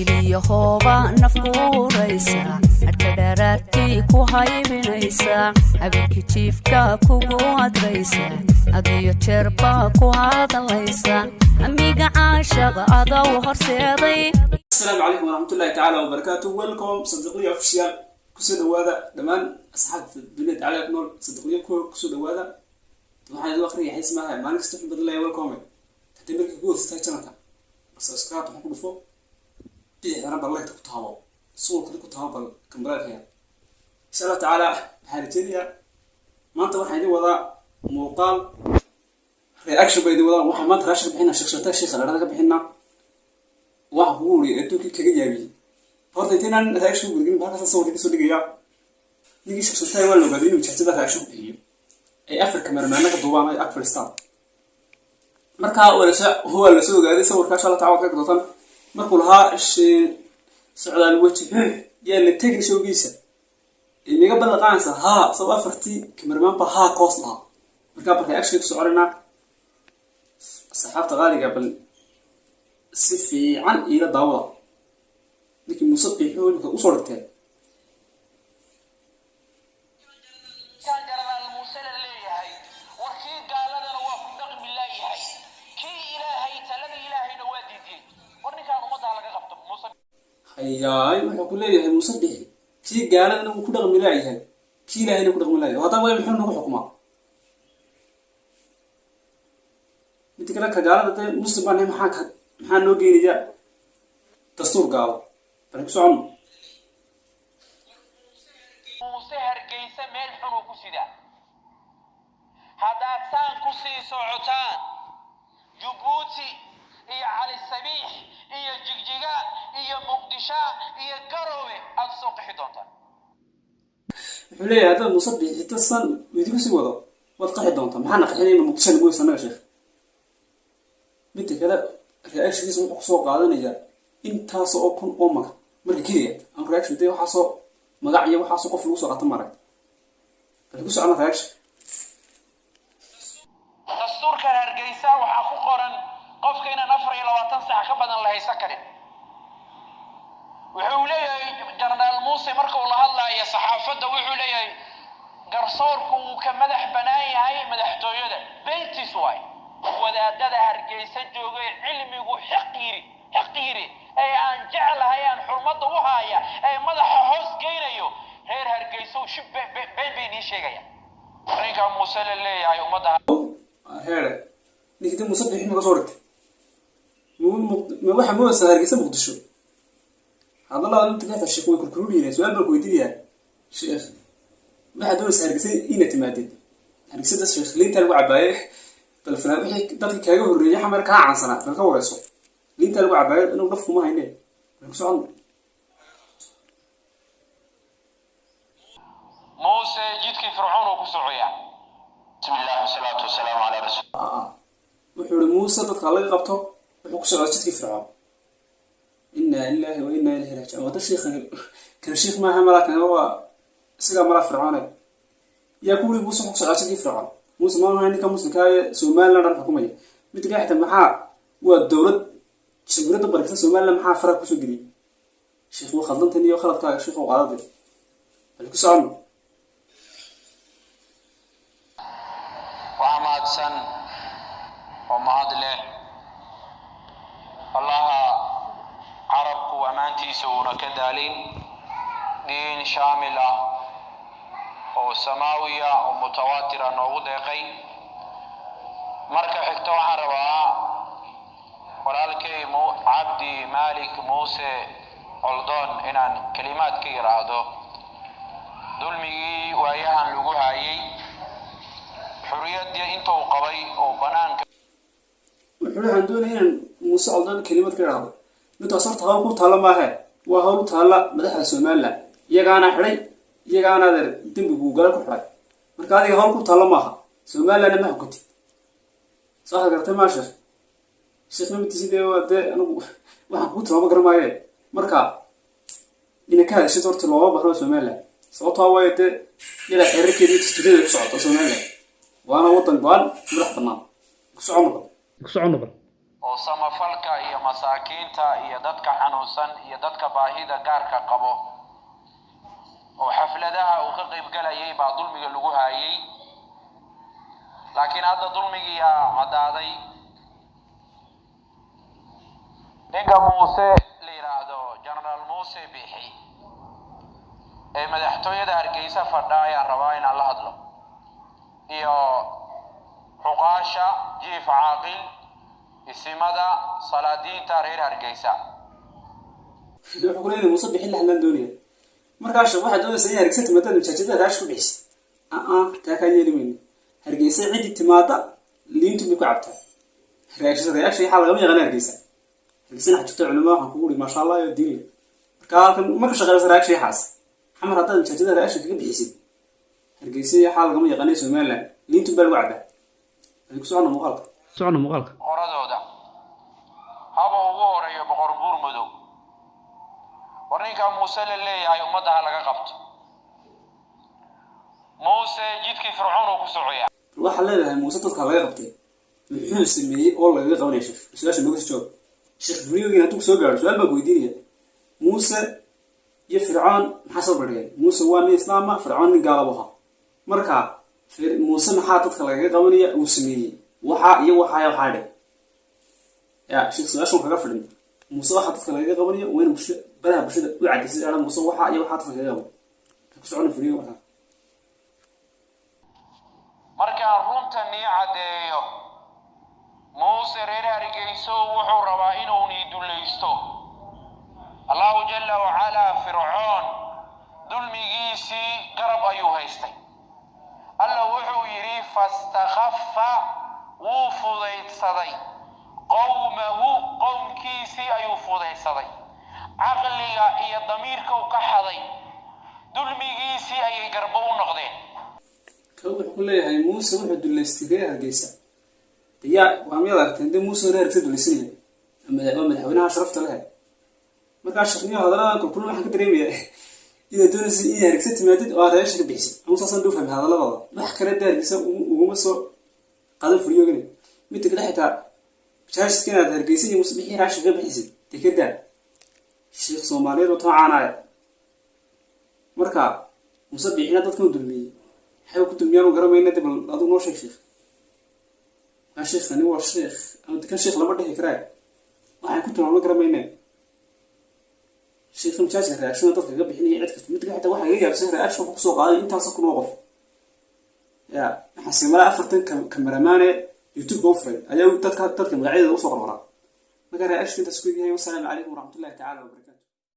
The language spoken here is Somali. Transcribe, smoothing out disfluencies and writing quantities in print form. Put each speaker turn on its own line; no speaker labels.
Hiliyo hooba nafkuuraysa, hadhka dharaartii ku haybinaysa, habeenkii jiifka kugu adraysa, adiyo jeerbaa ku hadalaysa, amiga caashaqa adow horseeday.
Asalaamu calaykum waraxmatullahi tacaala wabarakaatu. Welcome Sadiqliya Official. Kusoo dhawaada dhammaan asxaabta dunida tacala ku nool. Sadiqliya kusoo dhawaada. Waxaan idin aqriya xiis maaha, maalin kasta waxaan badan leeyahay welcome. Haddii markii ku hoosatay channelka, subscribe waxaan ku dhufo, bidixdana bal like ku taabo, suulkana ku taabo, bal gambaleelka. Insha Allah tacaala waxaan rajeynayaa maanta waxaan idin wadaa muuqaal reaction ba idin wadaa. Waxaan maanta reaction ka bixinaa Sheekh Shanta, sheekha dharada ka bixinaa. Waxaan kugu wuriye adduunkii kaga yaabiyey. Horta intaynaan reaction ku gudgin, halkaas sawirka kasoo dhigayaa ninkii Sheekh Shanta. Waa la ogaaday inuu jahjada reaction ku bixiyo, ay afar kameramaana ka duubaan, ay ag fadhiistaan. Markaa waa lasoo ogaaday sawirkaa. Insha Allah taala waad ka doontaan markuu lahaa socdaal weji xuux yaa la tegin showgiisa imiga ballanqaanaysa haa sab afartii cameraman ba haa koos lahaa. Markaa bal reaction ku soconayna, asxaabta qaaliga, bal si fiican iila daawada ninkii Muuse Biixi imika usoo dhigteen.
Kan Jenaraal Muuse la leeyahay, war kii gaaladana waa ku dhaqmi laayahay, kii Ilaahay, talada Ilaahayna waa diidiyey. War ninkaan ummadda laga qabto, Muuse.
Hayaay, wuxuu ku leeyahay Muuse Biixi kii gaaladana wuu ku dhaqmi laayahay, kii Ilaahayna ku dhaqmi laayahay. Haddaba way muxuu nagu xukumaa? Midda kale, ka gaalada dee Muslim baan nahay, maxaa noo geenaya dastuur gaalo? Bal ku socono.
Muuse Hargeysa meel xunuu ku sidaa. Haddaad saan ku sii socotaan, Jabuuti iyo Cali Sabiix iyo Jigjiga iyo Muqdisho iyo Garoowe aada soo qixi doontaan.
Wuxuu leeyahay haddaad Muuse Biixito san idinku sii wado, waad qaxi doontaa. Maxaa na qaxinaya? Muqdisho nagu annaga, sheekh. Midda kale, reactionkiisa wuxuu kusoo qaadanayaa intaas oo kun oo magac marka keliya aan reaction dee waxaasoo magac iyo waxaasoo qof lagu soo qaato marag. Bal ku socona reaction.
Dastuurkan Hargeysa waxaa ku qoran qofka inaan 24 sac ka badan la haysan karin. Wuxuu leeyahay Jenaraal Muuse marka uu la hadlaayo saxaafadda, wuxuu leeyahay garsoorku wuu ka madax banaan yahay madaxtooyada. Beentis waay. Wadaadada Hargeysa joogay, cilmigu xiq yiri, xiq yiri, ee aan jeclahay, aan xurmadda u haaya, ee madaxa hoos geynayo, reer Hargeysa shib been bay nii sheegaya. Ninka Muuse la leeyahay ummadda
Heere, ninkii Muuse Biixi ma ka soo dhigtay? Ma waxaa moodaysaa Hargeysa Muqdisho? Hadallada inta ka sheekh way kurkuruudiyeen. Su-aal baan ku weydiinayaa, sheekh. Waxaad doonaysaa Hargeysa inaad timaadid. Hargeysada, sheekh, liinta lagu cabaaye. Bal fanaa wixii dadka kaaga horreeyay Xamar kaa caansanaa, bal ka wareyso liinta lagu cabaayo. Inuu dhaf kuma hayne, bal ku socono.
Muuse jidkii Fircoon uu ku socoyaa. Bismi illah wasalaatu wasalaamu calaa rasuul.
Wuxuu ihi Muuse dadka laga qabto, wuxuu ku socdaa jidkii Fircoon. Inna lillahi wa inna ilayhi raajicuun. Wada shiikhani kan shiikh maaha malaa, kan waa isagaa malaa Fircoone. Yaa ku wuri Muuse wuxuu ku socdaa jidkii Fircoon? Muuse ma ahay ninka Muslimka ee Somaliland dhan xukumaya? Midda kale, xitaa maxaa waa dowlad jamhuuriyadda barakeysan Somaliland maxaa faraha kusoo geliyey? Sheekh, waa khaldantan iyo khaladkaaga, sheekh, qaadade. Bal ku socono.
Waxaa mahadsan oo mahad leh Allaha carabku ammaantiisa uuna ka daalin, diin shaamil ah oo samaawiya oo mutawaatira noogu deeqay. Marka xigta, waxaan rabaa walaalkay Cabdi Malik Muuse Coldoon inaan kelimaad ka yidhaahdo dulmigii waayahan lagu hayay, xuriyaddii intuu qabay oo banaanka.
Wuxuu waxaan doonaya inaan Muuse Coldoon kelimad ka idhaahdo. Midtaas horta hawl ku taalla maahe, waa hawl u taalla madaxda Somaliland. Iyagaana xidhay, iyagaana adeer dembigu gala ku xidhay. Marka adiga hawl ku taalla maaha, Somalilandna ma xukutid. Soo waxaad garatay maa, sheekh? Sheekh mamitiisi dee waa dee anigu waxaan kugu tilmaamo garan maaye. Marka ina ka hadashid horta looma bahno Somaliland, sababtoo waayo dee ilaa xeerarkeeda iyo dastuuryadeeda ku socoto Somaliland, waana waddan go-aan madax bannaan. Ku socono bal.
Ku socono bal.
Oo samafalka iyo masaakiinta iyo dadka xanuunsan iyo dadka baahida gaarka qabo oo xafladaha uu ka qayb galayay baa dulmiga lagu haayay, laakiin hadda dulmigii yaa caddaaday. Ninka Muuse la yidhaahdo, Genaraal Muuse Bixi ee madaxtooyada Hargeysa fadha, ayaan rabaa inaan la hadlo, iyo xuqaasha, jiif caaqil, isimada, salaadiinta reer Hargeysa.
Wuxuu ku leeyahay Muuse Bixin la hadlaan doonaya. Markaa sheekh, waxaad doonaysaa in Hargeysa timaadaad masaajidada raash ku bixisa. Aa, taa kaa yeeli mayno. Hargeysa ciddii timaada liintu bay ku cabtaa. Raasha waxaa lagama yaqaana Hargeysa. Hargeysana waxaa jirta culimo, waxaan kugu uri, maasha Allah, iyo diin leh. Marka halkan ma ka shaqeysa raasha yaxaas. Xamar haddaad masaajidada raasha kaga bixisid, Hargeysa waxaa lagama yaqaanay. Somaliland liintu baa lagu cabaa. Ay ku socona muuqaalka, socona muuqaalka.
Boqoradooda haba ugu horeeyo Boqor Buur Madow. War ninkaa Muuse la leeyahay ummadda ha laga qabto. Muuse jidkii Fircoon uu ku socoyaa.
Waxaad leedahay Muuse dadka laga qabtay, muxuu sameeyey oo lagaga qabanaya? Sheekh, su-aasha nooga soo jawaab. Sheekh, videogiin hadduu soo gaaro, su-aal baan ku weydiinaya. Muuse iyo Fircoon maxaa soo bardhigay? Muuse waa nin islaama, Fircoon nin gaalabu ahaa. Marka Muuse maxaa dadka lagaga qabanaya uu sameeyey? Waxaa iyo waxaa waxaa dhe ya sheekh, su-aashan kaga fadhin. Muuse waxaa dadka lagaga qabanaya waa in bulsha baraha bulshada u caddaysay. Muuse waxaa iyo waxaa dadka kaga qaban. Ku socona video markaa.
Markaan runta nii caddeeyo, Muuse reer Hargeyso wuxuu rabaa inuu nii dulaysto. Allahu jalla wacalaa Fircoon dulmigiisii garab ayuu haystay. Alla wuxuu yidhi: "Fastakhafa", wuu fudaydsaday, "qowmahu", qowmkiisii ayuu fudaydsaday. Caqliga iyo damiirkau ka xaday, dulmigiisii ayay garbo u noqdeen.
Ka wuxuu ku leeyahay Muuse wuxuu dullaystay reer Hargeysa. De yaa waa miyaad aragteen de Muuse reer Hargeysa dullaysanaya? Waa madaxweynaha sharafta leh. Markaa sheekniyo, hadalladan kulkulun waxaan ka dareemayaa inaad doonaysa inay Hargeysa timaadid oo aad reesha ka bixisid. Ama saasaan duu fahmay hadalladooda. Wax kale de Hargeysa uguma soo qadan furyoogani. Midda kale, xitaa masaajidka inaad Hargeysa iyo Muuse bixii raasha ka bixisid dee ka daa. Sheekh Soomaaliyeed oo too caanaaya. Marka Muuse Bixina dadkan u dulmiyey, waxay ku dulmiyaan u garamayna. De bal adigu noo sheeg, sheekh. Kaa sheekhani waa sheekh ama kan sheekh lama dhihi karaa, waxay ku tilmaamo garamayne. Sheekha masaajidka reaction dadka kaga bixinaya cid kasta. Mid kale xitaa waxaa iga yaabsan reaction wuxuu kusoo qaaday intaas kun oo qof. Ya waxaan simalaa 40 kameramaane YouTube-ka u furay ayaa dadka magacyadooda usoo qorqoraa. Marka reaction intaas ku yahay. Wasalaamu calaykum waraxmatullahi tacaala wabarakatu.